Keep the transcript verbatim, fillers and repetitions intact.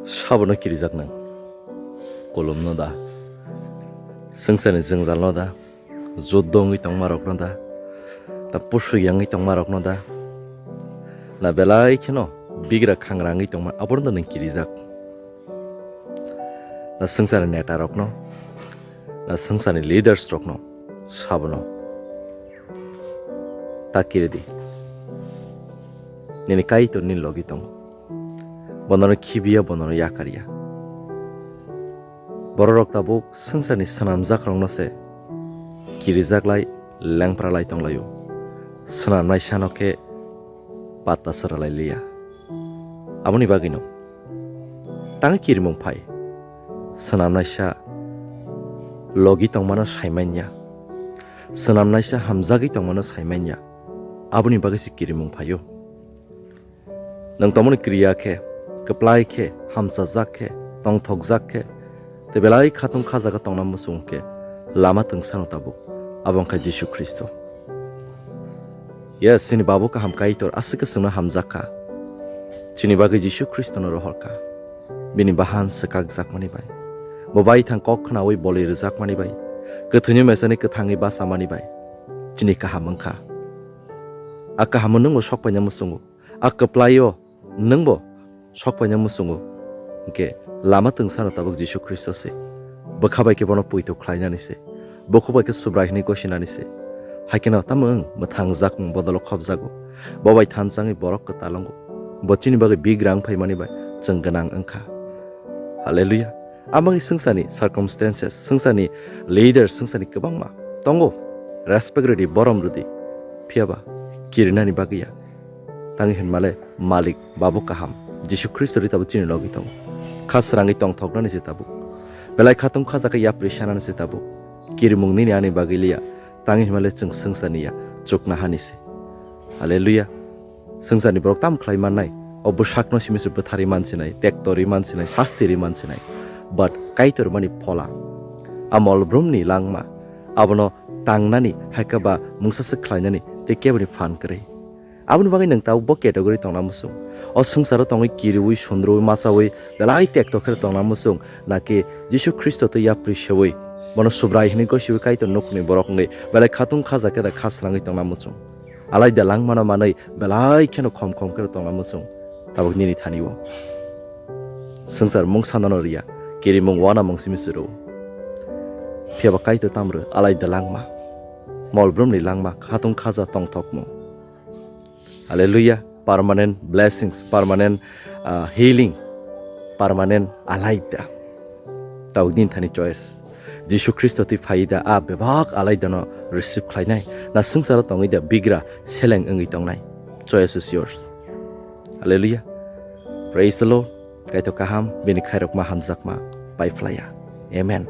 Sabono kirijak nwng? Kolomno da? Swngcharni jwngjalno da? Juddo wngwi tongmarokno da? Na pusuk yangwi tongmarokno da? Na belai kheno bigra khangra wngwi tongma, abono da nwng kirijak? Na swngcharni netarokno, na swngcharni leaders rokno sabono ta kiridi. Nini Kaitor nini logi tongo. Bonono khibiya, bonono yakarya. Bororok tabuk swngcharni swnamjakrokno se kirijak lai, lengpra lai tonglaio. Swnamnai sano khe patta swralai liya. Aboni bagwino tang kirimung phai. Swnamnaisa logi tongmano saimanya. Swnamnaisa hamjagwi tongmano saimanya. Aboni bagwi se kirimung phaio. Nwng tongmani kriya khe, kwplai khe, hamchajak khe, tongthokjak khe, tei belai khatung khajaga tongna muchung khe, lama twngsano tabuk. Abo wngkha Jisu Khristo. Yes, chini Babu kaham Kaitor aswk khe chwngno hamjak kha. Chini bagwi Jisu Khristono rohor kha. Bini bahan swkakjakmani bai, bo baithang kok khnaui bolwi rwjakmani bai, kwthwini mesani kwthangwi bachamani bai chini kaham wngkha. A kahamo nwngbo sok paina muchungo, a kwplaio nwngbo sok paina muchungo, hinkhe lama twngsano tabuk Jisu Khristo se. Bwkha bai khe bono poito khlainani se. Bukhuk bai khe Subrai hwnwi gosinani se. Hai kheno tamo wng mwthangjak, wng bodolo khopjago. Bo bai thansa wngwi borok kwtal wngo. Bo chini bagwi bigrang phaimani bai chwng gwnang wngkha. Hallelujah. Amoni swngcharni circumstances, swngcharni leaders, swngcharni kwbangma tongo. Respect rwdi, borom rwdi. Phiyaba kirinani bagwi ya. Tangwi hwnmale Malik, Babu kaham, Jisu Khristo ri tabuk chini logi tongo. Kha srangwi tongthoknani se tabuk. Belai khatung khajakhe yapri sanani se tabuk. Kirimung nini ani bagwi liya, tangwi hwnmale chwng swngcharni ya, chukna hani se. Hallelujah. Swngcharni borok tamo khlai mannai, o bwsakno simi se bwtharwi mansinai, tektorwi mansinai, sastiri mansinai. But Kaitor mani phola. A mol brumni langma, abono tangnani, haikhe ba mungsa se khlainani, tei keboni phan kwrwi. Aboni bagwi nwng tabuk bo category tongna muchung. O swngcharo tongwi kiriui, sundruui, machaui, belai tekto khe tongna muchung, naki Jisu Khristo tei yapri seui, bono Subrai hwnwi gosiui Kaitor nukhungni borok wngwi belai khatung khajakhe da kha srangwi tongna muchung. Alaida langmano manwi belai kheno khom khom khe tongna muchung. Tabuk nini thani-o swngchar mungsa nono riya, kirimung uanamung simi se rw-o. Phiyaba Kaitor tamo rw alaida langma, mol brumni langma, khatung khaja tongthokmung. Hallelujah. Permanent blessings, permanent, ah, healing, permanent alaida. Tabuk din thani choice. Jisu Khristo twi phai da, a bebak alaidano receive khlainai. Na swngcharo tongwi da bigra seleng wngwi tongnai. Choice is yours. Hallelujah. Praise the Lord. Kaitor kaham, bini khairokma hamjakma pai phlaiya. Amen.